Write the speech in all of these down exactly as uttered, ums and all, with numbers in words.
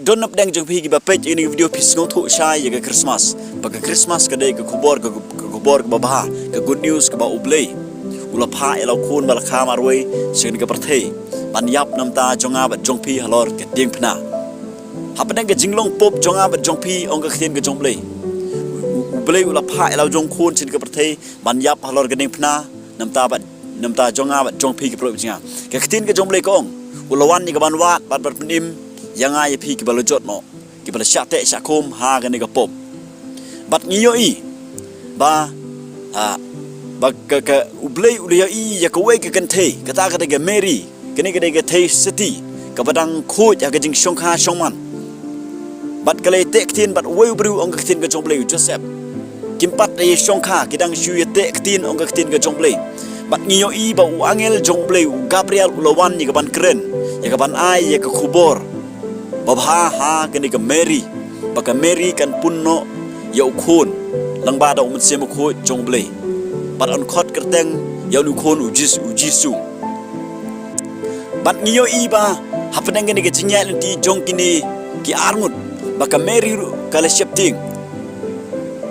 Don na pdeng jong phi kiba peit ïa kane ka video phi sngewthuh shai ïa ka Christmas. Ba ka Christmas ka dei ka khubor, ka, ka khubor kaba bha, ka good news kaba U Blei u la phah ïa la u khun ba la kha marwei sha kane ka pyrthei ban ïap namar jong nga bad jong phi halor ka diengphna. Hapdeng ka jinglong pop jong nga bad jong phi, ong ka ktien ka jong U Blei, U, U Blei u la phah ïa la u jong u khun sha kane ka pyrthei ban ïap halor ka diengphna namar bad, namar jong nga bad jong phi ki paralok jong nga. Ka ktien ka jong U Blei ka ong, u la wan ïa ka ban wad bad ban pynim ïa nga ïa phi kiba la jot noh, kiba la shah teh shah khum ha kane ka pop. Bad ngi ïohi ba, ah, ba ka, ka U Blei u la ïohi ïa kawei ka kynthei, kata ka dei ka Mary. Kane ka dei ka thei sati kaba dang khuid ha ka jingshongkha shongman. Bad ka la ïateh ktien bad uwei u briew, ong ka ktien ka jong U Blei, u Joseph. Kim pat da ïashongkha, ki dang shu ïateh ktien, ong ka ktien ka jong U Blei. Bad ngi ïohi ba u angel jong U Blei, u Gabriel, u la wan ïa ka ban kren, ïa ka ban ai ïa ka khubor babha ha kane ka Mary, ba ka Mary kan pun noh ïa u khun lyngba da u Mynsiem Bakhuid jong U Blei, bad yn khot kyrteng ïa une u khun u Jis-, u Jisu. Bad ngi ïohi ba hapdeng kane ka jingïaid lynti jong kine ki arngut, ba ka Mary ruh ka la sheptieng.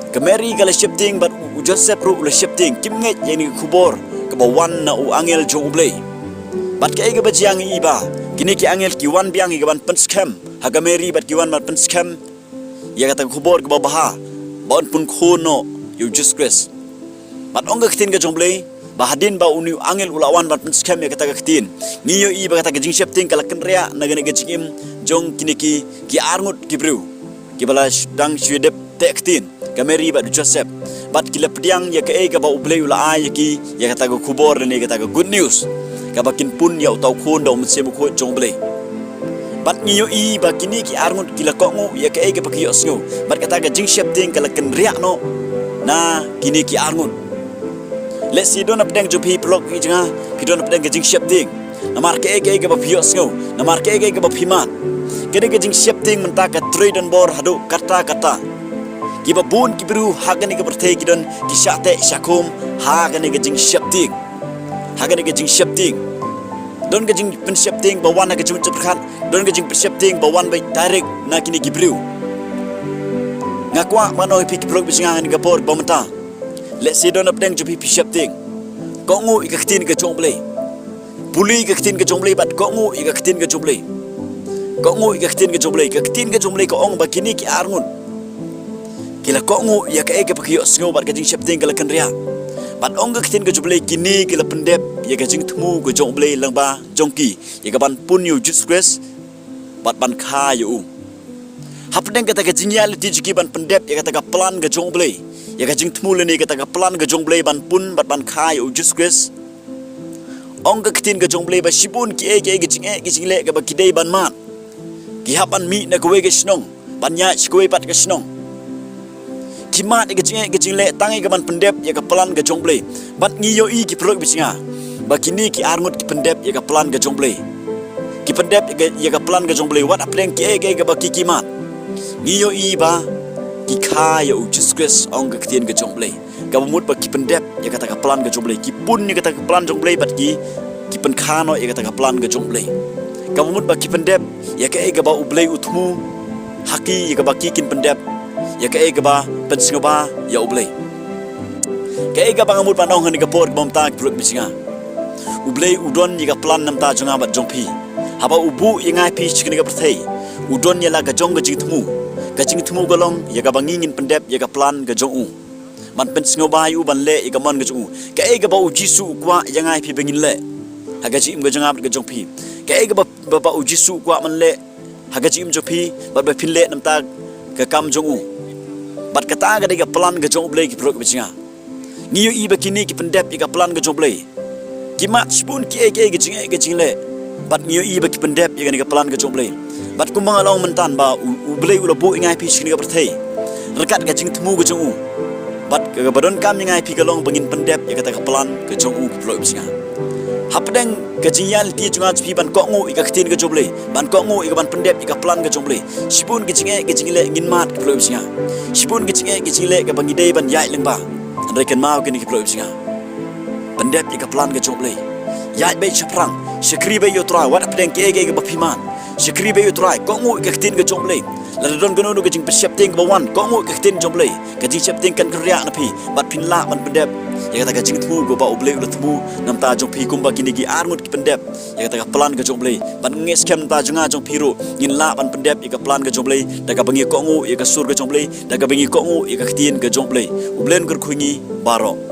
Ka Mary ka la sheptieng bad u Joseph ruh u la sheptieng. Kim ngeit ïa kane ka khubor kaba wan na u angel jong U Blei. Bad kaei kaba jia, ngi ïohi ba kine ki angel ki wan biang ïa ka ban pynskhem ha ka Mary bad ki wan ban pynskhem ïa kata ka khubor kaba bha ba yn pun khun noh ïa u Jisu Khrist. Bad ong ka ktien ka jong U Blei ba hadien ba une u angel u la wan ban pynskhem ïa kata ka ktien, ngi ïohi ba kata ka jingsheptieng ka la kynriah na kane ka jingim jong kine ki, ki arngut ki briew kiba la sh-, dang shu ïadep teh ktien, ka Mary bad u Joseph. Bad ki la pdiang ïa kaei kaba U Blei u la ai ïa ki, ïa kata ka khubor lane kata ka good news, kaba kin pun ïa uta u khun da u Mynsiem Bakhuid jong U Blei. Bad ngi ïohi ba kine ki arngut ki la kohnguh ïa kaei kaba ki ïohsngew. Bad kata ka jingsheptieng ka la kynriah noh na kine ki arngut. Lehse don na pdeng jong phi paralok jong nga, phi don na pdeng ka jingsheptieng namar kaei kaei kaba phi ïohsngew, namar kaei kaei kaba phi mad. Kane ka jingsheptieng mynta ka trei donbor haduh katta katta. Kiba bun ki briew ha kane ka pyrthei ki don ki shah teh shah khum ha kane ka jingsheptieng. Ha kane ka jingsheptieng, don ka jingpynsheptieng ba wan ha ka jingmut jingpyrkhat, don ka jingpynsheptieng ba wan beit direct na kine ki briew. Nga kwah ban ong ïa phi ki paralok bishni ha kane ka por ba mynta, lehse don na pdeng jong phi phi sheptieng, kohnguh ïa ka ktien ka jong U Blei. Pule ïa ka ktien ka jong U Blei bad kohnguh ïa ka ktien ka jong U Blei. Kohnguh ïa ka ktien ka jong U Blei. Ka ktien ka jong U Blei ka ong ba kine ki arngut ki la kohnguh ïa kaei kaba ki ïohsngew bad ka jingsheptieng ka la kynriah. Bad ong ka ktien ka jong U Blei, kine ki la pyndep ïa ka jingthmu ka jong U Blei lyngba jong ki, ïa ka ban pun ïa u Jisu Khrist bad ban kha ïa u. Hapdeng kata ka jingïaid lynti jong ki ban pyndep ïa kata ka plan ka jong U Blei, ïa ka jingthmu lane kata ka plan ka jong U Blei ban pun bad ban kha ïa u Jisu Khrist, ong ka ktien ka jong U Blei ba shibun kiei kiei ki jingeh ki jingleh kaba ki dei ban mad, ki hap ban mih na kawei ka shnong ban ïaid sha kawei pat ka shnong. Ki mad ïa ka jingeh ka jingleh tang ïa ka ban pyndep ïa ka plan ka jong U Blei. Bad ngi ïohi ki paralok bishni ba kine ki arngut ki pyndep ïa ka plan ka jong U Blei. Ki pyndep ïa ka, ïa ka plan ka jong U Blei wat hapdeng kiei kiei kaba ki, ki mad. Ngi ïohi ba ki kha ïa u Jisu Khrist, ong ka ktien ka jong U Blei. Kaba mut ba ki pyndep ïa kata ka plan ka jong U Blei, ki pun ïa kata ka plan jong U Blei bad ki, ki pynkha noh ïa kata ka plan ka jong U Blei. Kaba mut ba ki pyndep ïa kaei kaba U Blei u thmu ha ki, ïa kaba ki kin pyndep ïa kaei kaba pynsngewbha ïa U Blei. Kaei kaba nga mut ban ong ha kane ka por kaba mynta ki paralok bishni, U Blei u don ïa ka plan namar jong nga bad jong phi. Haba u buh ïa nga ïa phi sha kane ka pyrthei, u don ïa la ka jong ka jingthmu. Ka jingthmu ka long ïa kaba ngi ngin pyndep ïa ka plan ka jong u, ban pynsngewbha ïa u, ban leh ïa ka mon ka jong u. Kaei kaba u Jisu u kwah ïa nga ïa phi ba ngin leh ha ka jingim ka jong nga bad ka jong phi. Kaei kaba, ba, ba u Jisu u kwah ban leh ha ka jingim jong phi bad ba phin leh namar ka kam jong u. Bad kata ka dei ka plan ka jong U Blei ki paralok bishni. Ngi ïohi ba kine ki pyndep ïa ka plan ka jong U Blei. Ki mad shibun kiei kiei ki jingeh ki jingleh, bad ngi ïohi ba ki pyndep ïa kane ka plan ka jong U Blei. Bad kumba nga la ong mynta ba U, U Blei u la buh ïa nga ïa phi sha kane ka pyrthei ryngkat ka jingthmu ka jong u. Bad kaba donkam ïa nga ïa phi ka long ba ngin pyndep ïa kata ka plan ka jong u ki paralok bishni. Hapdeng ka jingïaid lynti jong nga jong phi ban kohnguh ïa ka ktien ka jong U Blei, ban kohnguh ïa ka ban pyndep ïa ka plan ka jong U Blei, shibun ki jingeh ki jingleh ngin mad ki paralok bishni. Shibun ki jingeh ki jingleh kaba ngi dei ban ïaid lyngba. Hynrei kynmaw kine ki paralok bishni, pyndep ïa ka plan ka jong U Blei. Ïaid beit shaphrang, shakri beit ïa U Trai wat hapdeng kiei kiei kaba phi mad. Shakri bad ïa U Trai, kohnguh ïa ka ktien ka jong U Blei. Lada don kano kano ka jingpynsheptieng kaba wan, kohnguh ïa ka ktien jong U Blei. Ka jingsheptieng kan kynriah na phi, bad phin lah ban pyndep ïa kata ka jingthmu kaba U Blei u la thmu na ka bynta jong phi, kumba kine ki arngut ki pyndep ïa kata ka plan ka jong U Blei. Bad ngin ngeit skhem na ka bynta jong nga jong phi ruh, ngin lah ban pyndep ïa ka plan ka jong U Blei da kaba ngi kohnguh ïa ka sur ka jong U Blei, da kaba ngi kohnguh ïa ka ktien ka jong U Blei. U Blei un kyrkhu ïa ngi baroh.